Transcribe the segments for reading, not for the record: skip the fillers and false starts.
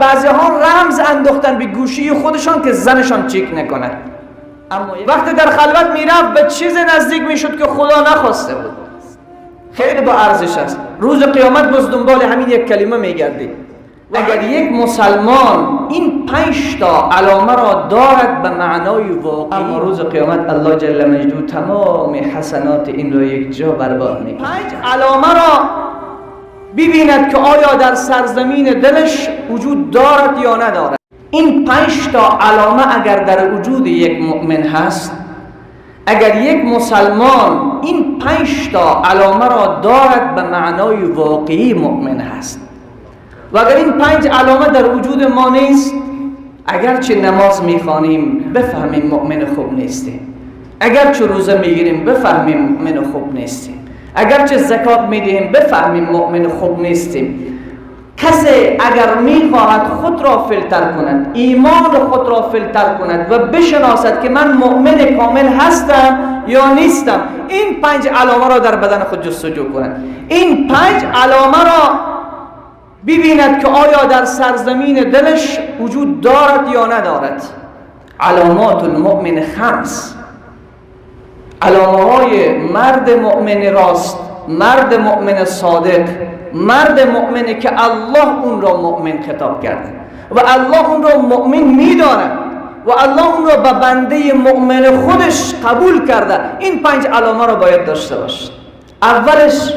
بعضی ها رمز انداختن به گوشی خودشان که زنشان چک نکند. اما وقتی در خلوت میرفت به چیز نزدیک میشد که خدا نخواسته بود. خیلی با ارزش است. روز قیامت باز دنبال همین یک کلمه میگردی. اگر یک مسلمان این 5 تا علامه را دارد به معنای واقعی، اما روز قیامت الله جل مجده تمام حسنات این را یک جا برباد میکنه. 5 علامه را ببیند که آیا در سرزمین دلش وجود دارد یا ندارد. این 5 تا علامه اگر در وجود یک مؤمن هست، اگر یک مسلمان این 5 تا علامه را دارد به معنای واقعی مؤمن هست. و اگر این 5 علامه در وجود ما نیست، اگرچه نماز میخوانیم بفهمیم مؤمن خوب نیستیم، اگرچه روزه میگیریم بفهمیم مؤمن خوب نیستیم، اگرچه زکات میدهیم بفهمیم مؤمن خوب نیستیم. کسی اگر میخواهد خود را فیلتر کند، ایمان خود را فیلتر کند و بشناسد که من مؤمن کامل هستم یا نیستم، این 5 علامه را در بدن خود جستجو کند. این 5 علامه را ببیند که آیا در سرزمین دلش وجود دارد یا ندارد. علامات المؤمن 5، علامه های مرد مؤمن راست، مرد مؤمن صادق، مرد مؤمنی که الله اون را مؤمن خطاب کرده و الله اون را مؤمن میداند و الله اون را به بنده مؤمن خودش قبول کرده. این 5 علامه را باید داشته باشد. اولش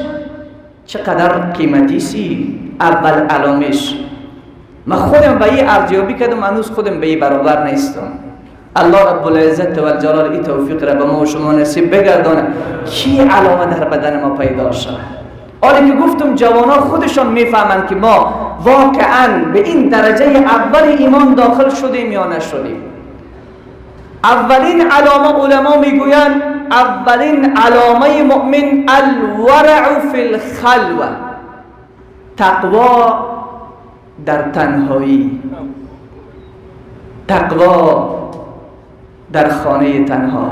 چقدر قیمتی سی، اول علامش من خودم به این ارزیابی کردم، هنوز خودم به این برابر نیستم. الله رب العزت و الجلال این توفیق را به ما و شما نصیب بگردانه کی علامه در بدن ما پیدا شد. حالا که گفتم جوانان خودشان میفهمند که ما واقعا به این درجه اول ایمان داخل شدیم یا نشدیم. اولین علامه، علما میگویند اولین علامه مؤمن الورع فی الخلوه، تقوا در تنهایی، تقوا در خانه تنها،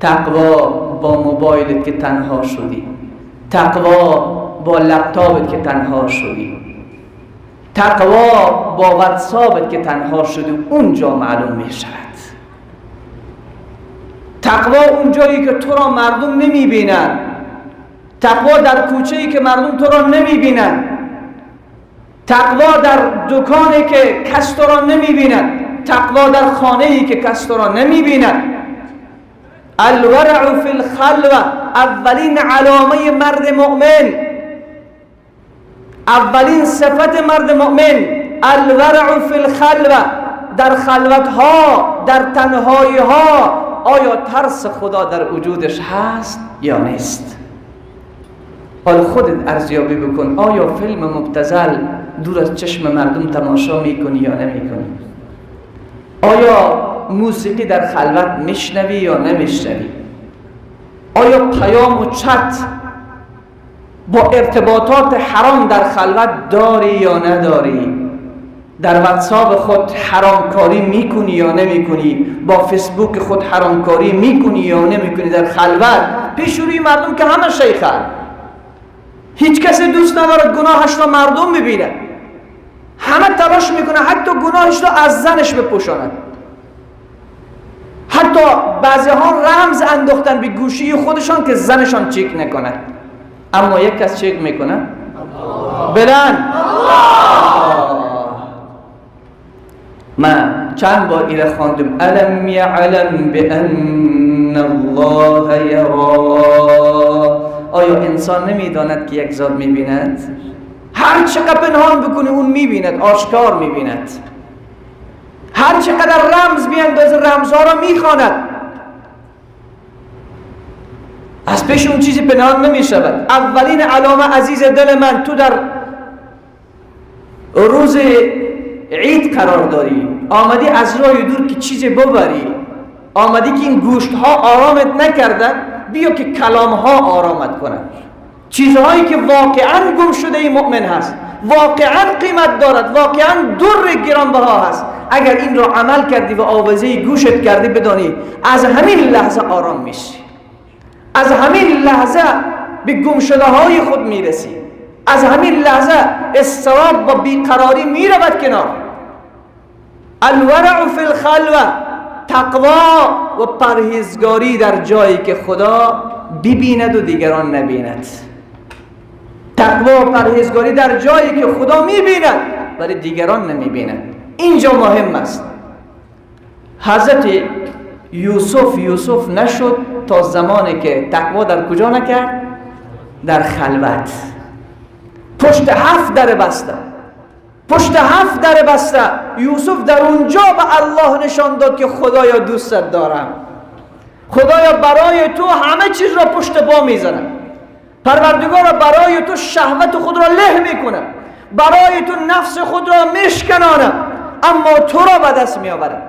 تقوا با موبایلت که تنها شدی، تقوا با لپتاپت که تنها شدی، تقوا با واتساپت که تنها شدی، اونجا معلوم می شود. تقوا اونجایی که تو را مردم نمی بینن، تقوا در کوچه‌ای که مردم تو را نمی بینن، تقوا در دکانی که کس تو را نمی بیند، تقوا در خانه‌ای که کس تو را نمی بیند. الورع فی الخلوه، اولین علامه مرد مؤمن، اولین صفت مرد مؤمن الورع فی الخلوه، در خلوتها، در تنهاییها آیا ترس خدا در وجودش هست یا نیست؟ حالا خودت ارزیابی بکن، آیا فیلم مبتذل دور از چشم مردم تماشا میکنی یا نمیکنی؟ آیا موسیقی در خلوت میشنوی یا نمیشنوی؟ آیا پیام و چت با ارتباطات حرام در خلوت داری یا نداری؟ در واتساپ خود حرامکاری میکنی یا نمیکنی؟ با فیسبوک خود حرامکاری میکنی یا نمیکنی؟ در خلوت پیش روی مردم که همه شیخن، هیچ کسی دوست ندارد گناهش را مردم ببینه، همه تلاش میکنه حتی گناهش را از زنش بپوشاند. حتی بعضی ها رمز انداختن به گوشی خودشان که زنشان چک نکند، اما یک کس چک میکنه بلند. من چند بار ایره خواندم، الم یعلم بان الله یرا. آیا انسان نمیداند که یک ذات میبیند؟ هر چقدر پنهان بکنی اون میبیند، آشکار میبیند. هر چقدر رمز بیاندازه رمزها را میخواند، از پیش اون چیزی پنهان نمیشود. اولین علامه عزیز دل من، تو در روز عید قرار داری، آمدی از راه دور که چیزی ببری، آمدی که این گوشت ها آرامت نکردن، بیا که کلام ها آرامت کنند. چیزهایی که واقعا گم شده ای مؤمن هست، واقعا قیمت دارد، واقعا در گرانبها هست، اگر این را عمل کردی و آوازه گوشت کردی، بدانی از همین لحظه آرام میشی، از همین لحظه به گم شده های خود میرسی، از همین لحظه اضطراب و بیقراری میرود کنار. الورع فی الخلوه، تقوا و پرهیزگاری در جایی که خدا ببیند و دیگران نبیند. تقوا و پرهیزگاری در جایی که خدا میبیند ولی دیگران نمیبیند، اینجا مهم است. حضرت یوسف یوسف نشد تا زمانی که تقوا در کجا نکرد؟ در خلوت. پشت 7 در بسته، پشت 7 در بسته یوسف در اونجا به الله نشان داد که خدایا دوستت دارم، خدایا برای تو همه چیز را پشت پا میزنم، پروردگارا برای تو شهوت خود را له میکنم، برای تو نفس خود را میشکنانم، اما تو را به دست میآورم.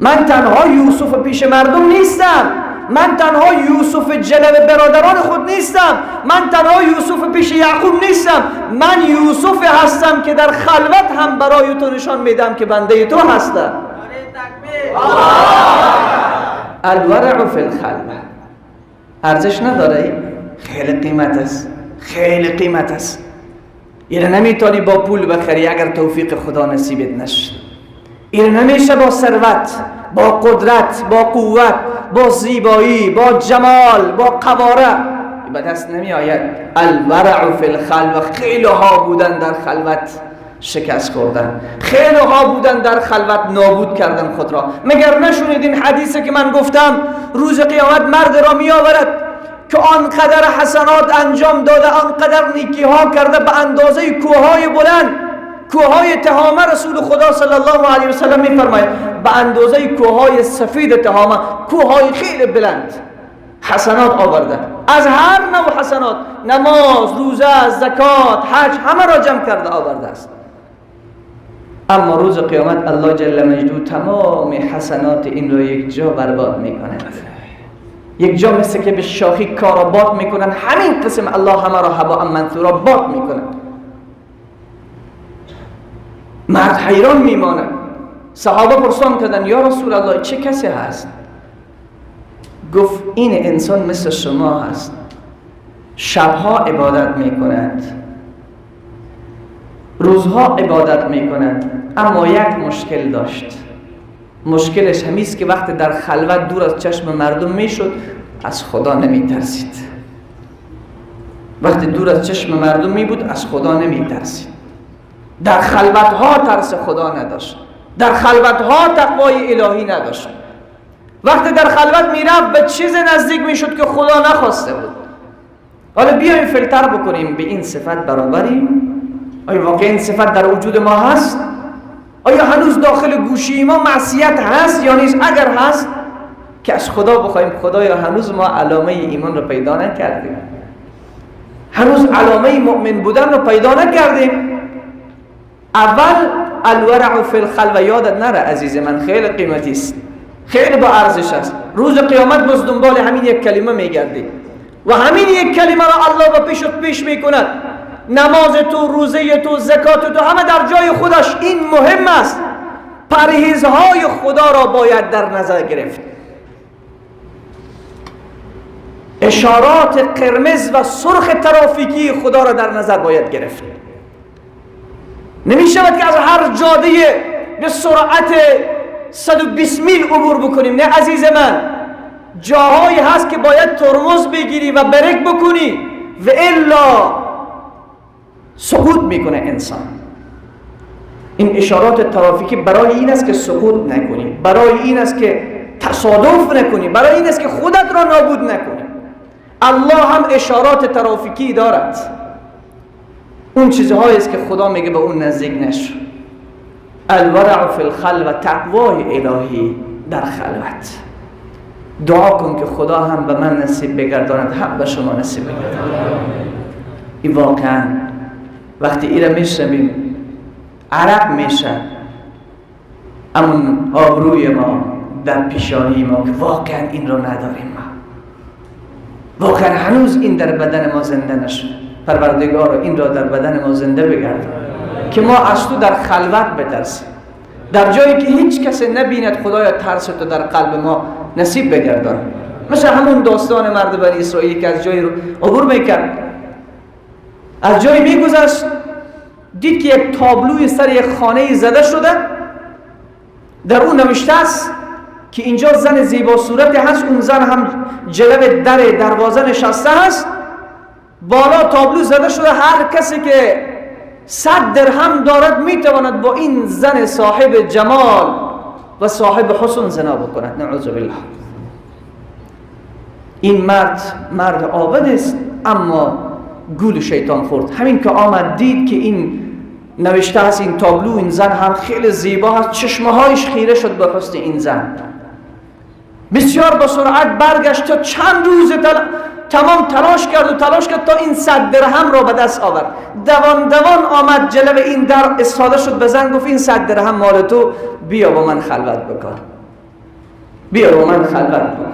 من تنها یوسف پیش مردم نیستم، من تنها یوسف جلو برادران خود نیستم، من تنها یوسف پیش یعقوب نیستم، من یوسف هستم که در خلوت هم برای تو نشان میدم که بنده تو هستم. الورع فی الخلوه ارزش نداره؟ خیلی قیمت است، خیلی قیمت است. اینو نمیتونی با پول بخری اگر توفیق خدا نصیبت نشه. اینو نمیشه با ثروت، با قدرت، با قوت، با زیبایی، با جمال، با قواره به دست نمی آید. الورع فی الخلوه. خیلی ها بودن در خلوت شکست خوردن، خیلی ها بودن در خلوت نابود کردن خود را. مگر نشنیدین حدیثی که من گفتم روز قیامت مرد را می آورد که آنقدر حسنات انجام داده، آنقدر نیکی ها کرده، به اندازه کوههای بلند، کوههای تهامه. رسول خدا صلی الله علیه و سلم میفرماید به اندازه کوههای سفید تهامه، کوههای خیلی بلند حسنات آورده، از هر نوع حسنات، نماز، روزه، زکات، حج، همه را جمع کرده آورده است. اما روز قیامت الله جل مجده تمام حسنات این را یک جا برباد میکند، یک جا مثل که به شاخی کارا باد میکنن، همین قسم الله همه را هباء منثورا باد میکنند. مرد حیران میماند. صحابه پرسان کردن یا رسول الله چه کسی هست؟ گفت این انسان مثل شما هست، شبها عبادت میکند، روزها عبادت میکند، اما یک مشکل داشت. مشکلش همیست که وقتی در خلوت دور از چشم مردم میشد از خدا نمیترسید. وقتی دور از چشم مردم میبود از خدا نمیترسید. در خلوتها ترس خدا نداشت، در خلوتها تقوای الهی نداشت. وقتی در خلوت میرفت به چیز نزدیک میشد که خدا نخواسته بود. حالا بیایم فیلتر بکنیم، به این صفت برابریم؟ آیا واقعا این صفت در وجود ما هست؟ آیا هنوز داخل گوشی ما معصیت هست یا نیست؟ اگر هست که از خدا بخوایم خدایا هنوز ما علامه ایمان رو پیدا نکردیم، هنوز علامه مؤمن بودن رو پیدا نکردیم. اول الورع فی الخلوه یادت نره عزیز من، خیلی قیمتی است، خیلی با ارزش است. روز قیامت باز دنبال همین یک کلمه میگردی و همین یک کلمه را الله به پیشت پیش میکند. نماز تو، روزه تو، زکات تو، همه در جای خودش، این مهم است. پرهیزهای خدا را باید در نظر گرفت. اشارات قرمز و سرخ ترافیکی خدا را در نظر باید گرفت. نمی شود که از هر جاده به سرعت 120 میل عبور بکنیم. نه عزیز من، جاهایی هست که باید ترمز بگیری و برک بکنی و الا سقوط میکنه انسان. این اشارات ترافیکی برای این است که سقوط نکنی، برای این است که تصادف نکنی، برای این است که خودت را نابود نکنی. الله هم اشارات ترافیکی دارد. اون چیزهایی است که خدا میگه به اون نزدیک نشو. الورع فی الخلوه، تقوای الهی در خلوت. دعا کن که خدا هم به من نصیب بگرداند، هم به شما نصیب بگرداند. این واقعا وقتی ایره میشنویم عرق میشه، اما آبروی ما در پیشانی ما که واقعا این رو نداریم، ما واقعا هنوز این در بدن ما زنده نشد. پروردگار این را در بدن ما زنده بگردان که ما از تو در خلوت بترسیم، در جایی که هیچ کس نبیند. خدایا ترس تو در قلب ما نصیب بگردان. مثل همون داستان مرد بنی اسرائیل که از جایی رو عبور میکرد، از جایی میگذشت، دید که یک تابلوی سر یک خانه زده شده، در اون نوشته است که اینجا زن زیبا صورتی هست، اون زن هم جلو در دروازه نشسته هست، بالا تابلو زده شده هر کسی که 100 درهم دارد میتواند با این زن صاحب جمال و صاحب حسن زنا بکند. نعوذ بالله. این مرد مرد عابد است، اما گول شیطان خورد. همین که آمد دید که این نوشته هست، این تابلو، این زن هم خیلی زیبا هست، چشمهایش خیره شد به حسن این زن. بسیار با سرعت برگشت تا چند روز تمام تلاش کرد و تلاش کرد تا این 100 درهم را به دست آورد. دوان دوان آمد جلو این در استاده شد، به زن گفت این 100 درهم مال تو، بیا با من خلوت بکن، بیا با من خلوت بکن.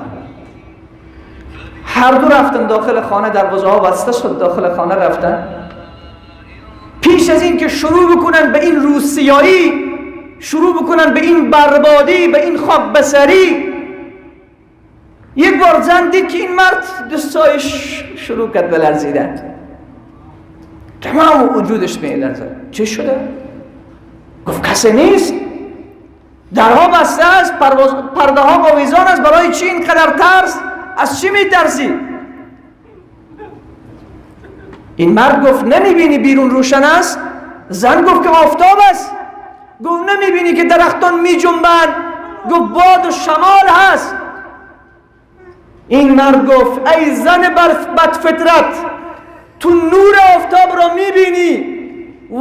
هر دو رفتن داخل خانه، دروازه ها بسته شد، داخل خانه رفتن. پیش از این که شروع بکنن به این روسیایی، شروع بکنن به این بربادی، به این خواب بسری، یک بار زن دید که این مرد دستایش شروع کرد به لرزیدن، تمام وجودش می لرزد. چه شده؟ گفت کسی نیست، درها بسته است، پرده ها آویزان است، برای چی اینقدر ترس؟ از چی میترسی؟ این مرد گفت نمیبینی بیرون روشن است؟ زن گفت که آفتاب است. گفت نمیبینی که درختان میجنبند؟ گفت باد و شمال هست. این مرد گفت ای زن بد فطرت، تو نور آفتاب را میبینی،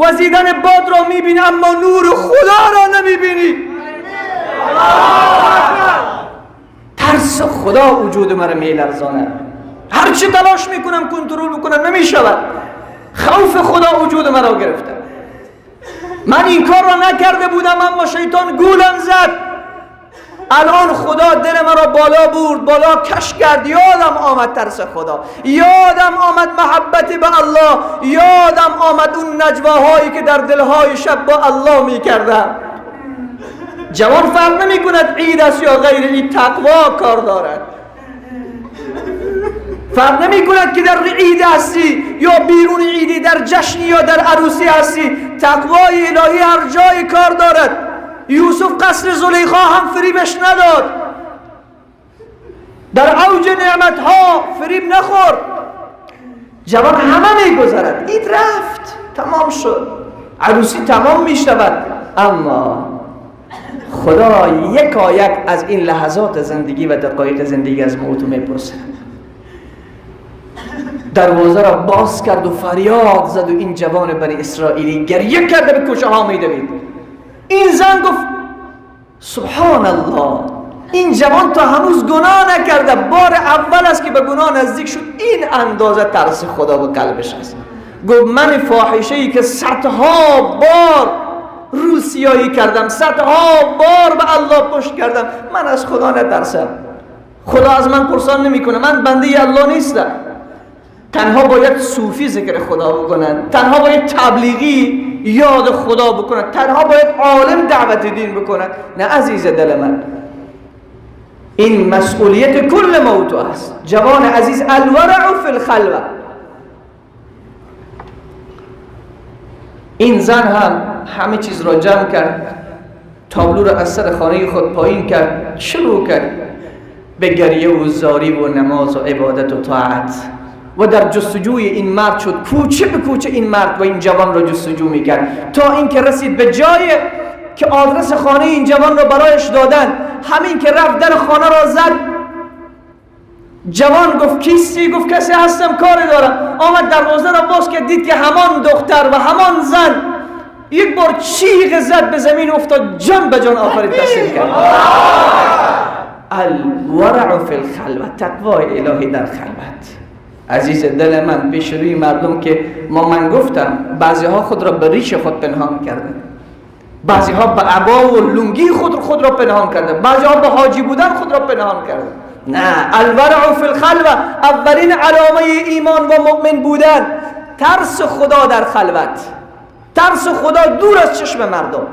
وزیدن باد را میبینی، اما نور خدا را نمیبینی. ترس خدا وجود مرا میلرزاند، هرچی تلاش میکنم کنترل بکنم نمیشود. خوف خدا وجود مرا گرفته. من این کار را نکرده بودم اما شیطان گولم زد. الان خدا دل مرا بالا برد، بالا کش کرد. یادم آمد ترس خدا، یادم آمد محبت به الله، یادم آمد اون نجواهایی که در دلهای شب با الله میکردم. جوان فرق نمی کند عید است یا غیر عید، تقوا کار دارد. فرق نمی کند که در عید هستی یا بیرون عیدی، در جشنی یا در عروسی هستی، تقوای الهی هر جای کار دارد. یوسف قصر زلیخا هم فریبش نداد، در اوج نعمتها فریب نخورد. جوان همه میگذرد، عید رفت، تمام شد، عروسی تمام میشود، اما خدا یکایک از این لحظات زندگی و دقایق زندگی از ما تو میپرسد. دروازه را باز کرد و فریاد زد و این جوان بنی اسرائیلی گریه کرده به کوچه ها میدوید. این زن گفت سبحان الله، این جوان تا هنوز گناه نکرده، بار اول است که به گناه نزدیک شد، این اندازه ترس خدا به قلبش است. گفت من فاحشه‌ای که صدها بار روسیایی کردم، صدها بار به الله پشت کردم، من از خدا نترسم، خدا از من پرسان نمیکنه، من بنده الله نیستم. تنها باید صوفی ذکر خدا بکنن، تنها باید تبلیغی یاد خدا بکنن، تنها باید عالم دعوت دین بکنن. نه عزیز دل من، این مسئولیت کل ما و تو است. جوان عزیز، الورع فی الخلوه. این زن هم همه چیز را جمع کرد، تابلو را از سر خانه خود پایین کرد، شروع کرد به گریه و زاری و نماز و عبادت و طاعت و در جستجوی این مرد شد. کوچه به کوچه این مرد و این جوان را جستجو میکرد تا اینکه رسید به جای که آدرس خانه این جوان را برایش دادن. همین که رفت در خانه را زد، جوان گفت کیستی؟ گفت کسی هستم، کاری دارم. آمد دروازه را باز کرد، دید که همان دختر و همان زن. یک بار چیغ زد به زمین افتاد، جان به جان آفرید تسلیم کرد. الورع فی الخلوت، تقوای الهی در خلوت. عزیز دل من، پیش روی مردم که ما من گفتم بعضی ها خود را به ریش خود پنهان کردن، بعضی ها به عبا و لنگی خود را پنهان کردن، بعضی ها به حاجی بودن خود را پنهان کردن. نه، الورع فی الخلوه اولین علامه ایمان و مؤمن بودن، ترس خدا در خلوت، ترس خدا دور از چشم مردم.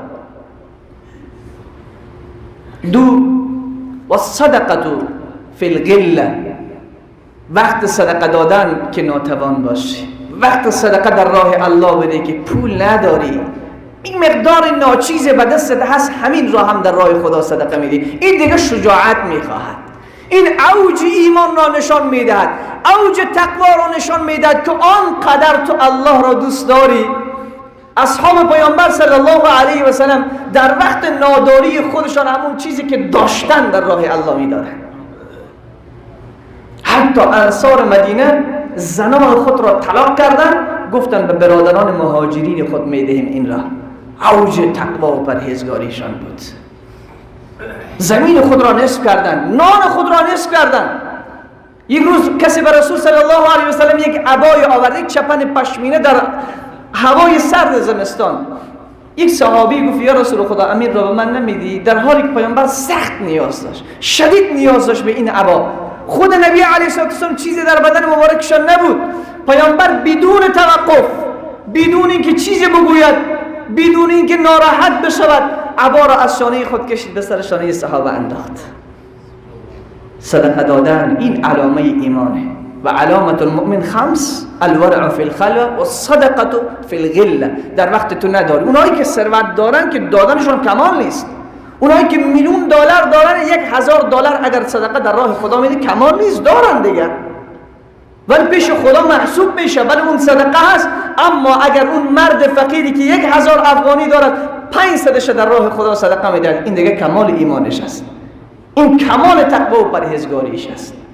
دو، و صدقه فی الغله، وقت صدقه دادن که ناتوان باشی، وقت صدقه در راه الله بده که پول نداری، این مقدار ناچیز به دستت هست، همین را هم در راه خدا صدقه میدی. این دیگه شجاعت میخواهد. این اوج ایمان را نشان میدهد، اوج تقوا را نشان میدهد که آنقدر تو الله را دوست داری. اصحاب پیامبر صلی الله علیه و سلم در وقت ناداری خودشان همون چیزی که داشتن در راه الله میدادند. حتی انصار مدینه زنان خود را طلاق کردند، گفتند به برادران مهاجرین خود میدهیم. این را اوج تقوا و پرهیزگاریشان بود. زمین خود را نصف کردند، نان خود را نصف کردند. یک روز کسی به رسول صلی الله علیه و سلم یک عبای آورد، یک چپن پشمینه در هوای سرد زمستان. یک صحابی گفت یا رسول خدا امیر را به من نمیدی؟ در حالی که پیامبر سخت نیاز داشت، شدید نیاز داشت به این عبا. خود نبی علیه الصلاة والسلام چیزی در بدن مبارکشان نبود. پیامبر بدون توقف، بدون اینکه چیزی بگوید، بدون اینکه ناراحت بشود، عبا را از شانه خود کشید به سر شانه صحابه انداخت. صدقه دادن این علامه ایمانه. و علامت المؤمن خمس: الورع فی الخلوه و الصدقه فی الغله. در وقت تو نداری، اونایی که ثروت دارن که دادنشون کمال نیست، اونایی که میلیون دلار دارن، 1000 دلار اگر صدقه در راه خدا میده کمال نیست، دارن دیگر، ولی پیش خدا محسوب میشه، ولی اون صدقه هست. اما اگر اون مرد فقیری که 1000 افغانی دارد 500ش در راه خدا صدقه میده، این دیگه کمال ایمانش است، این کمال تقوا و پرهیزگاریش است.